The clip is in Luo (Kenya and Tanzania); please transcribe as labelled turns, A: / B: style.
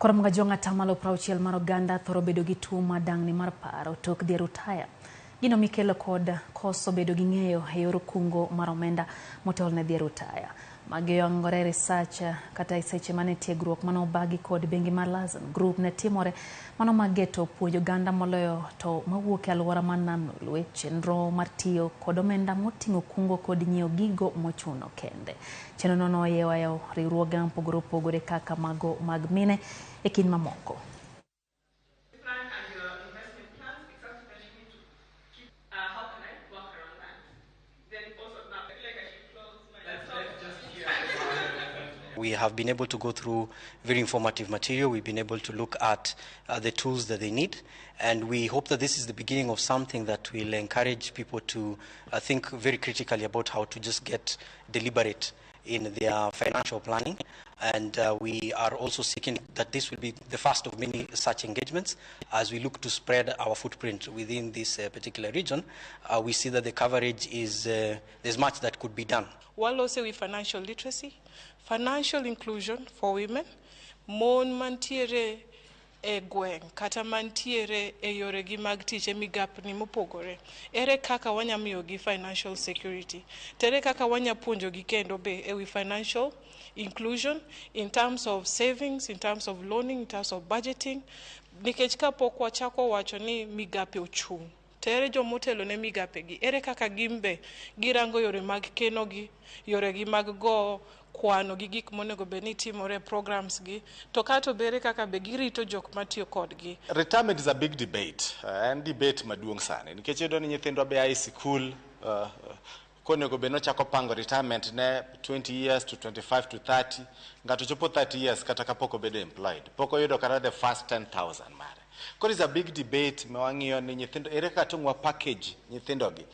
A: Koro mga 60% mar oganda thoro bedo gi tuo mar dang'ni mar paro tok dhi e rutaya. Gino mikelo kod koso bedo gi ng'eyo e yor kungo mar omenda motelne dhi e rutaya. Magi oyangore e research kata e seche mane tiegruok mane obagi kod bengi mar Lazen Group ne timore mano mar geto puonj oganda moloyo to mawuok e aluora mar Nam Lolwe chenro mar tiyo kod omenda moting'o kungo kod nyiewo gigo mochuno kende. Chenrono noywayo riwruoge mopogore opogore kaka mago mag mine e kind mamoko.
B: Plan and your investment plans, it's something that you need to keep. How can I work around that? Then also now, I feel like I should close my laptop.
C: We have been able to go through very informative material. We've been able to look at the tools that they need, and we hope that this is the beginning of something that will encourage people to think very critically about how to just get deliberate in their financial planning. And we are also seeking that this will be the first of many such engagements as we look to spread our footprint within this particular region. We see that the coverage is, there's much that could be done.
D: Walose wi financial literacy, financial inclusion for women, mon mantiere e gweng' kata mantiere e yoregi mag tich e migapni mopogore. Ere kaka wanya miyogi financial security? To ere kaka wanya puonjogi kendo be e wi financial inclusion in terms of savings, in terms of loaning, in terms of budgeting? Nikech kapok wachako wacho ni migape ochung', to ere jomotelo ne migape gi? Ere kaka gin be girango yore mag keno gi, yoregi mag go kwano gi gik monego bed ni timore e programs gi, to kato be ere kaka be girito jok matiyo kodgi?
E: Retirement is a big debate. En debate maduong' sani nikech iyudo ni nyithindwa be a e sikul konego bed nochako pango retirement ne 20 years to 25 to 30. Ng'ato chopo 30 years kata kapok obedo employed, pok oyudo kata the first 10,000 mare. Koro is a big debate ma wang'iyo ni nyithindo ere kaka tong' wa package nyithindogi.